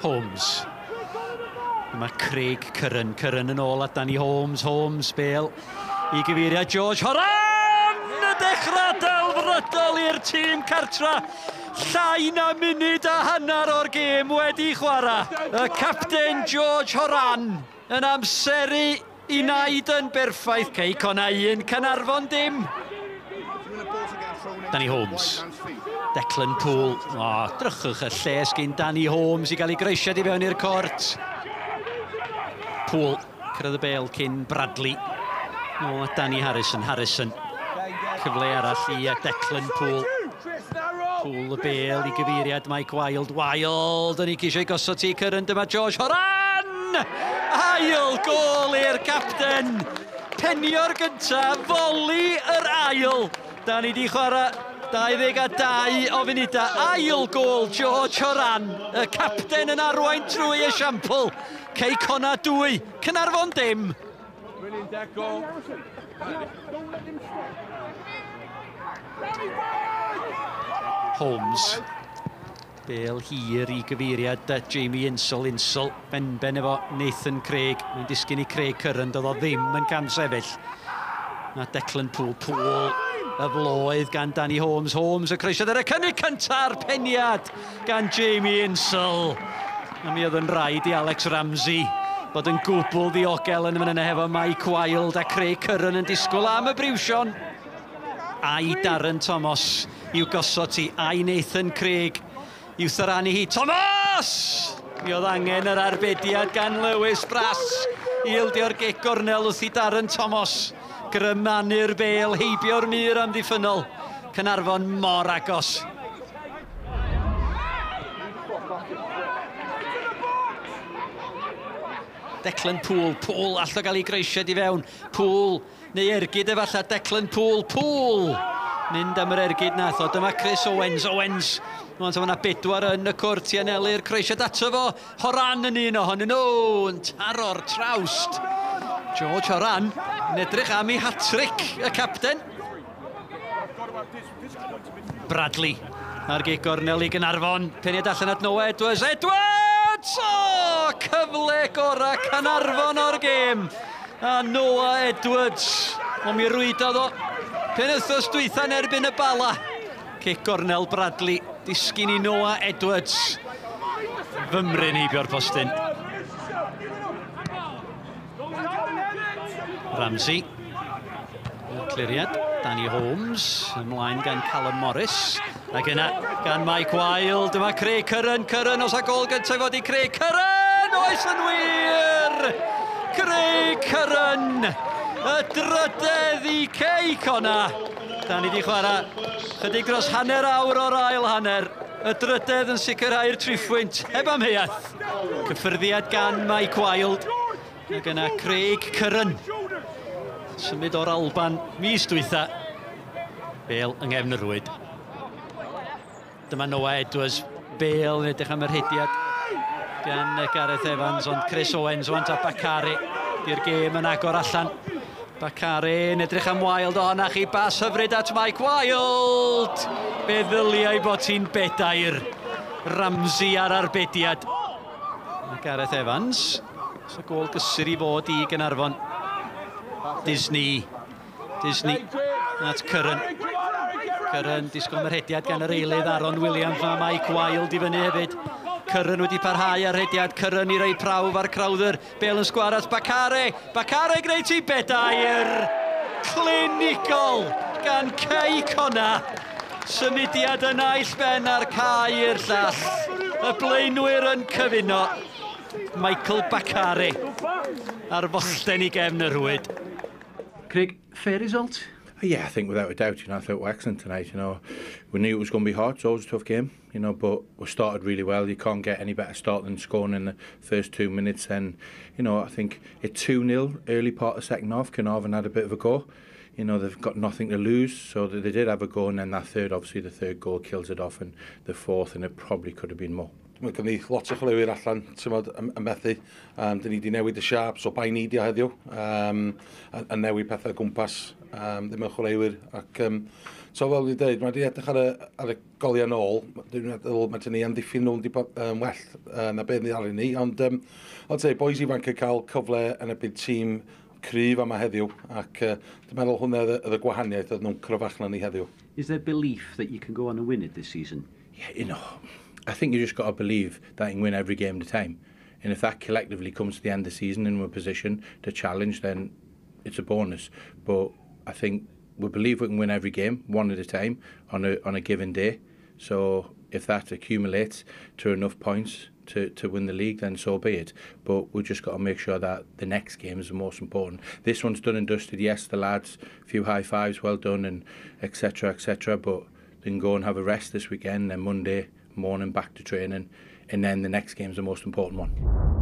Holmes. Dyma Craig Curran. Curran yn ôl at Danny Holmes. Holmes, bêl i gyfeiriad George Horan! Y dechrau delfrydol i'r tîm cartra. Llai na munud a hanner o'r gêm wedi chwarae. Y capten George Horan yn amseru i naid yn berffaith. Cei Connah 1, Caernarfon dim. Danny Holmes. Declan Poole. O, drychwch y lle sgyn Danny Holmes i gael ei groesiad i fewn i'r cwrt. Poole, cyrraedd y bêl cyn Bradley. Nôl at Danny Harrison. Harrison. Cyfle arall i Declan Poole. Poole y bêl i gyfeiriad Mike Wild. Wild yn ei ceisio i gosod ti Curran. Dyma George Horan! Ail gôl i'r capten. Penio'r gyntaf, foli yr ail. Da ni di chwarae 22 o funudau. Ail gôl George Horan, y capten yn arwain trwy esiampl. Cei Connah 2, Caernarfon dim. Brilliant, Deco. Don't let him stop. Holmes. Bêl hir i gyfeiriad Jamie Insall. Insall benben efo Nathan Craig. Mae'n disgyn i Craig Curran, doedd o ddim yn camsefyll. Mae Declan Poole. Poole y floedd gan Danny Holmes. Holmes y croesiad ar y cynnig cynta'r peniad gan Jamie Insall. A mi oedd yn rhaid i Alex Ramsey bod yn gwbl ddiogel yn y fan yna hefo Mike Wild a Craig Curran yn disgwyl am y briwsion. Ai Darren Thomas i'w gosod ti, ai Nathan Craig i'w tharanu hi. Thomas! Mi oedd angen yr arbediad gan Lewis Brass i ildio'r gic gornel wrth i Darren Thomas grymanu'r bêl heibio'r mur amddiffynnol. Caernarfon mor agos. Declan Poole, Poole all o gael ei groesiad i fewn. Poole, neu ergyd efallai, Declan Poole, Poole! Mynd am yr ergyd nath o, dyma Chris Owens, Owens. Wan, so mae yna bedwar yn y cwrt i anelu'r croesiad ato fo. Horan yn un ohonyn nhw, yn taro'r trawst. George Horan yn edrych am ei hat-trick, y capten. Bradley ar gic gornel i Gaernarfon. Peniad allan at Noah Edwards. Edwards! O, cyfle gorau Caernarfon o'r gêm. A Noah Edwards. O, mi rwydodd o penwythnos dwytha yn erbyn y Bala. Cic gornel Bradley. Disgyn i Noah Edwards. Fymryn heibio'r postyn. Ramsey. Cliriad, Danny Holmes, ymlaen gan Callum Morris. Ac yna gan Mike Wild, dyma Craig Curran, Curran os a gôl gyntaf fod i Craig Curran! Oes yn wir! Craig Curran! Y drydedd i Cei Connah. Da ni di chwarae chydig dros hanner awr o'r ail hanner. Y drydedd yn sicrhau'r triphwynt, heb amheuaeth. Cyffyrddiad gan Mike Wild. Ac yna Craig Curran. Symud o'r Alban mis dwytha. Bêl yng nghefn y rwyd. Dyma Noah Edwards. Bêl yn edrych am yr hediad gan Gareth Evans, ond Chris Owens want a Bakare. Di'r gêm yn agor allan. Bakare yn edrych am Wild, o na chi bas hyfryd at Mike Wild. Be ddyliai bod hi'n bedair. Ramsey ar arbediad. A Gareth Evans. So gôl gysur i fod i Gaernarfon. Disney. Disney at Curran. Curran disgwyl am yr hediad gan yr eilydd Aaron Williams. Mae Mike Wild i fyny hefyd. Curran wedi parhau ar hediad. Curran i roi prawf ar Crowther. Bêl yn sgwar at Bakare. Bakare gwneud ti bedair. Clinigol gan Cei Connah. Symudiad y naill ben a'r cae i'r llall. Y blaenwyr yn cyfuno. Michael Bakare ar follten i gefn y rhwyd. Craig, fair result? Yeah, I think without a doubt, I thought we're excellent tonight. We knew it was going to be hard. It's always a tough game, but we started really well. You can't get any better start than scoring in the first 2 minutes. And, I think at 2-0 early part of the second half, Caernarfon had a bit of a go. They've got nothing to lose, so they did have a go, and then that third, obviously the third goal kills it off, and the fourth, and it probably could have been more. Mae gen ni lot o chwaraewyr allan, ti'n modd, yn methu. Dyn ni wedi newid y siâp, so bai ni di o heddiw. A newid pethau gwmpas, ddim yn chwaraewyr. Ac, so fel dwi'n dweud, mae wedi edrych ar y goliau nôl. Dwi'n meddwl mae ni amddiffyn nhw'n di bod well na beth ni ar ni. Ond te, boys ifanc yn cael cyfle yn erbyn tîm cryf yma heddiw. Ac dwi'n meddwl hwnna oedd y gwahaniaeth, oedd nhw'n cryfach na ni heddiw. Is there belief that you can go on and win it this season? Yeah, I think you just got to believe that you can win every game at a time. And if that collectively comes to the end of the season and we're positioned to challenge, then it's a bonus. But I think we believe we can win every game, one at a time, on a given day. So if that accumulates to enough points to win the league, then so be it. But we've just got to make sure that the next game is the most important. This one's done and dusted. Yes, the lads, a few high fives, well done, and etc. etc. But they can go and have a rest this weekend, then Monday morning back to training, and then the next game's the most important one.